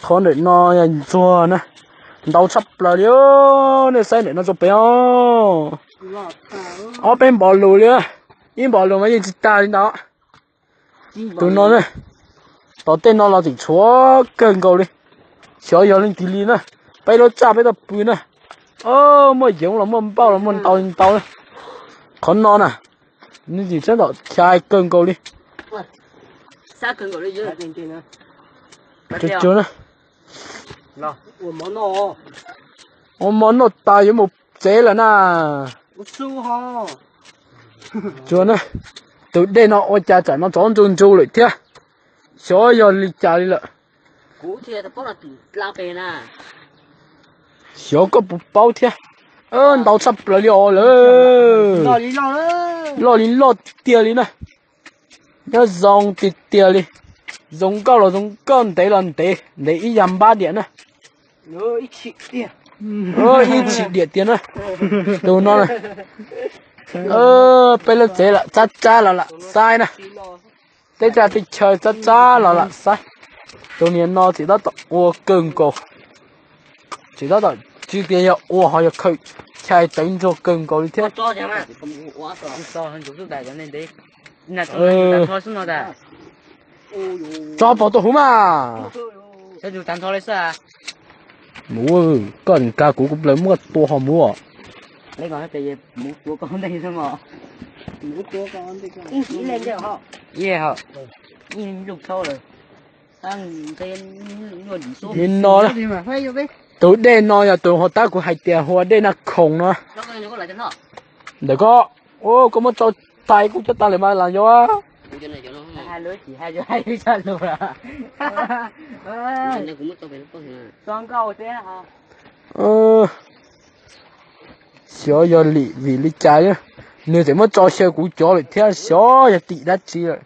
Qhov ntawm no yog ntsuag na, ntau tshaj plaws li. Nej saib ntawm no tso pem os, ob peb npaus lus li, ib npaus lus mas yeej tsis tas li ntawd. Tus no na, tom tej no los tseem tshuav kawg nkaus li. Xyov yog leej twg li na, peb lub tsaj peb tau pw na. Muaj yeev los muaj npauj los muaj ntau li ntau na. Qhov no na, nws tseem sab tom chai kawg nkaus li. Ua mov noj tas yuav mus tsev lawm na. Tsuas na, tus dej no ua cas tsam no tsov ntsuj ntsuj lawm thiab. Xyov yog li cas li lawm. Xyov koj puas paub thiab. Ntau tshaj plaws li os lawm. Loj li loj tiag tiag li na. Nyob zoo tiag tiag li. Zoo nkauj los zoo nkauj, ntev los ntev, ntev ib yam npab diam na. Ib tshim diam tiag na. Tus no na, peb lub tsev lam tsab tsab los lam xaib na. Teb tsab teb chaw tsab tsab los lam xaib. Tus niag no tseem tab tom ua kawg nkaus. Tseem tab tom tsis tias yog ua ho yog khaws chai tawv ntsuag kawg nkaus li thiab. Tso pov tus huv mas. Mus, koj nkag kuv, kuv plaws muab tua ho mus. Li no, tus dej no yog tus hauv tab kuv hais tias hu ua dej Naj Khoom no. Ntawm ko, koj muab tso tais kuj cov tas lawm mas lam yog. Xyov yog lim vim li cas, nws tseem muab tso xyaw kuv cov lawm thiab, xyov yog tim dab tsi lawm.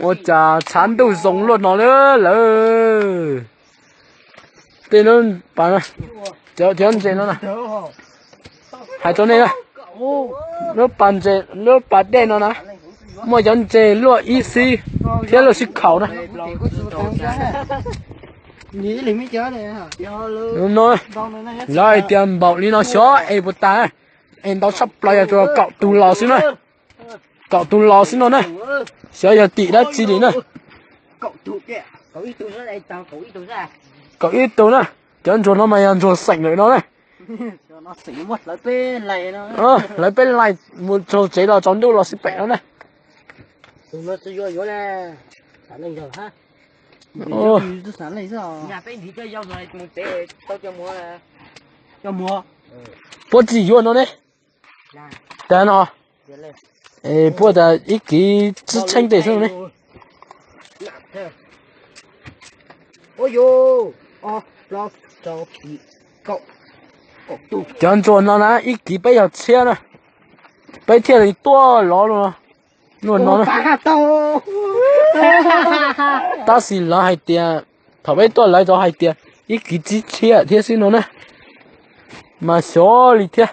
Ua cas tshav ntuj zoo luaj no lawm. Tej lub pas, cov ntses no na, hais rau nej na, lub pas ntses, lub pas dej no na, muaj cov ntses luaj ib xib thiab luaj sib khaum na. No, lawv hais tias npaum li no xyov es puas tas, es ntau tshaj plaws yog tsuas kaum tus los xwb na. Kaum tus los xwb no na. Xyov yog tim dab tsi li na. Kaum ib tug na, cov ntsuag no mas yog ntsuag xeem lawm no na. Hlawv peb lais mus tsaug tsev los tsaus ntuj los xij peem no na. Puab tsis yuav no ne. Tas no, puab tas ib kiv tsib tsheeb tes xwb ne. Cov ntsuag no na ib kiv peb caug tshiab na, peb thiaj li tuaj lov luaj no. Tab sis lawv hais tias, thaum peb tuaj lawv tau hais tias ib kiv tsib tshiab thiab xwb no na, mas xyov li thiab.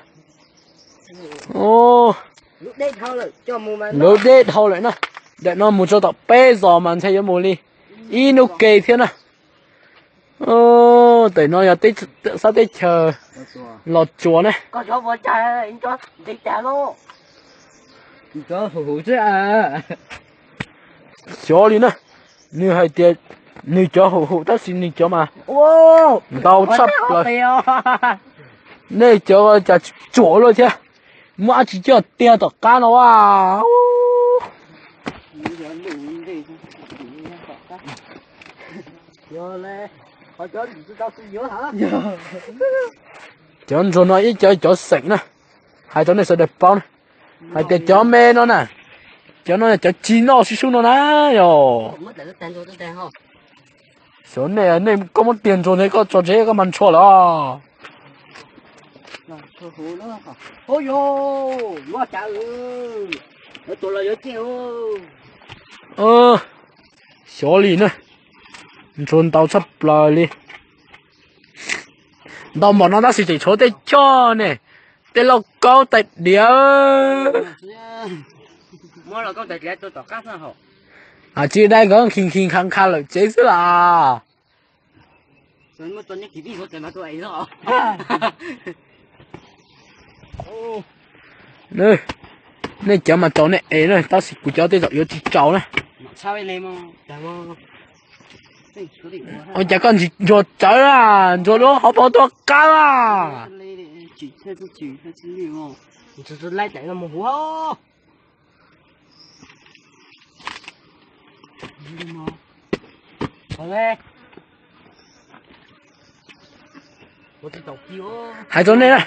Lub deb dhau lawm na, ntawm no mus rau tom peb zos mas ntshai yuav mus li ib hnub ke thiab na. Tam no yog sab teb chaws Los Tsuas ne. Xyov li na, nws hais tias nws cov hum hum tab sis nws cov mas ntau tshaj plaws. Nej cov cas tsuam luaj thiab, muab dab tsi coj tiag tom qab no a. Cov ntsuag no ib cov cov xeem na, hais rau nej sawv daws paub na, hais tias cov me no na, cov no cov tsis noj sib sub no na yog. Xyov nej, nej koj muab tiag ntsuag nthe koj tso tsev koj mas ntshua lawm. Xyov li na, ntsuag ntau tshaj plaws li. Ntau npaum no tab sis tseem tshuav tej choj ne, tej lauj kaub tais diav. Tsis dai nkawd khi khi kha kha lawm tsev xwb las. Nej cov mas tsaus nej ev na, tab sis kuv cov tej zaum yuav tsis tsaus na. Ua cas koj ntsis ntsuag tsawv a, ntsuag lub hauv paus tuaj qab a. Hais rau nej na,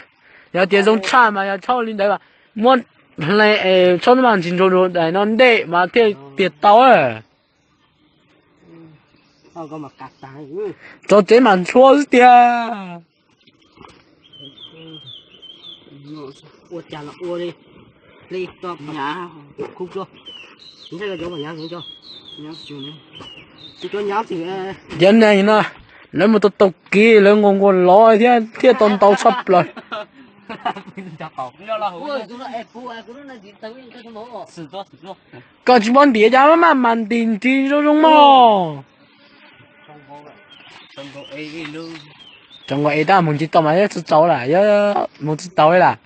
yog tias zoo tshaj mas yog tshaj li ntawd mas muab hle es tshaj mas ntsis ntsuag ntsuag daim no ntej mas thiaj tiag tau. Txog tsev mas ntshua xwb tiag. Cov neeg no, lawv mus tau tau kiv lawv nquas nquas lov thiab thiaj tau ntau tshaj plaws. Koj tsis paub ntim cas maj mam ntim nrig zoo zoo mog. Tsaus nkaus es tab mus tsis tau mas tsis tsaus lawm, mus tsis tau li lawm.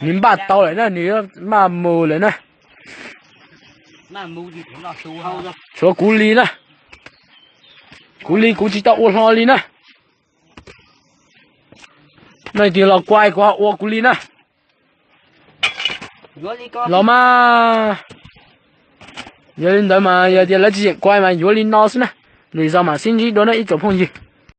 Nws npaj tau lawm na, nws yuav maj mus lawm na. Tshuav kuv li na, kuv li kuv tsis tau ua hlo li na. Nej tig los kuaj kuv ho ua kuv li na. Los mas, yog li ntawd mas yog tias lawv tsis yeem kuaj mas yuav li no xwb na. Lwm zaus mam sib ntsib dua na ib tsoom phooj ywg.